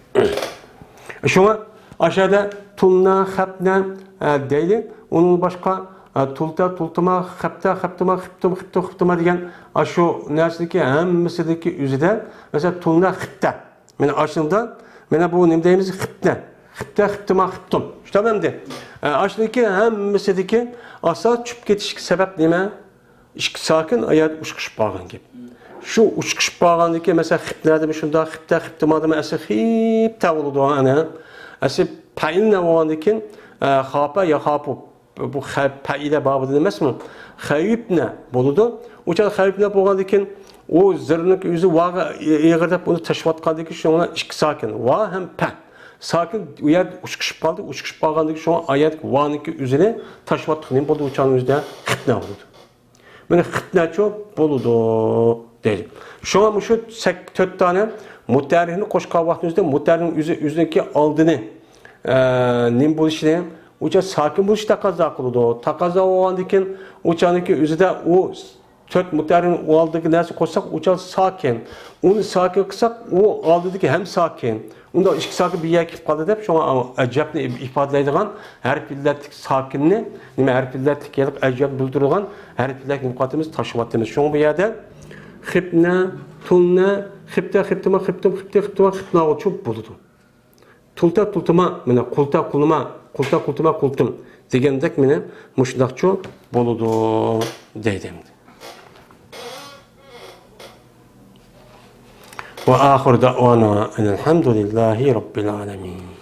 شۇڭا ئاشۇ يەردە تۇلنا، خەپنە، ئە، دەيلى. ئۇنىڭ باشقا، ھە، تۇلتا، تۇلتىما، خەپتە، خەپتىما، خىپتىم، خىپتۇ، خىپتىما دېگەن ئاشۇ نەرسىدىكى ھەممىسىدىكى ئۆزىدە، مەسىلەن، تۇلنە خىپتە. مانا ئاشۇندا، مانا بۇ نېمە دەيمىز؟ خىپتە. خىپتە، خىپتىما، خىپتۇم. شۇنداقمۇ ئەمدى؟ ئە، ئاشۇنىڭكى ھەممىسىدىكى ئاساس چۈشۈپ كېتىشكە سەۋەب نېمە؟ ئىككى ساكىن ئايات ئۇچقۇشۇپ قالغان گەپ. شۇ ئۇچقۇشۇپ قالغاندىكى، مەسىلەن، خىپنەدىمۇ شۇنداق، خىپتە، خىپتىمادىمۇ ئەسلى خىپتە بولىدۇ، ئەنە. ئەسلى پەئىلنە بولغاندىن كېيىن، ئە، خاپە، ياخاپۇ. بۇ خە-، پەئىلە بابىدىن ئەمەسمۇ؟ خەيۈپنە بولىدۇ. ئۇ چاغدا خەيۈپنە بولغاندىن كېيىن، ئۇ زىرنىڭ ئۆزى ۋاغا ئېغىر دەپ ئۇنى تاشلىۋاتقاندىن كېيىن، شۇنىڭ بىلەن ئىككى ساكىن. ۋا ھەم پە. ساكىن ئۇ يەردە ئۇچقۇشۇپ قالدى. ئۇچقۇشۇپ قالغاندىن كېيىن، شۇڭا ئايەتتىكى ۋانىڭكى ئۆزىنى تاشلىۋاتقان نېمە بولدى؟ ئۇ چاغنىڭ ئۆزىدە خىپنە بولىدۇ. مانا خىپنەچۇ بولىدۇ دەيدۇ. شۇڭا مۇشۇ سەك-، تۆت دانە مۇتەھەررىكنى قوشقان ۋاقتىمىزدا مۇتەھەررىكنىڭ ئۆزى، ئۆزىنىڭكى ئالدىنى، ئە، نېمە بولۇشىنى، ئۇچا ساكىن بولۇشى تەقەززا قىلىدۇ. تەقەززا بولغاندىن كېيىن ئۇچانىڭكى ئۆزىدە ئۇ تۆت مۇتەھەررىكنىڭ ئالدىدىكى نەرسە قوشساق، ئۇچا ساكىن. ئۇنى ساكىن قىلساق، ئۇ ئالدىدىكى ھەم ساكىن. ئۇنداق ئىككى ساكىن بىر يەرگە كېلىپ قالدى دەپ، شۇڭا ئەجەبنى ئىپادىلەيدىغان ھەرپ ئىللەتلىك ساكىننى، نېمە، ھەرپ ئىللەتلىك ھېلىقى ئەجەب بىلدۈرىدىغان ھەرپ ئىللەتلىك نېمە قىلىۋاتىمىز؟ تاشلىۋاتىمىز. شۇڭا بۇ يەردە خىپنە، تۇلنە، خىپتە، خىپتىما، خىپتىم، خىپتى، خىپتىما، خىپناغۇچۇ بولىدۇ. تۇلتا، تۇلتىما، مانا، قۇلتا، قۇلما، قۇلتا، قۇلتىما، قۇلتىم دېگەندەك، مانا، مۇشۇنداقچۇ بولىدۇ دەيدۇ ئەمدى. وآخر دعوانا أن الحمد لله رب العالمين.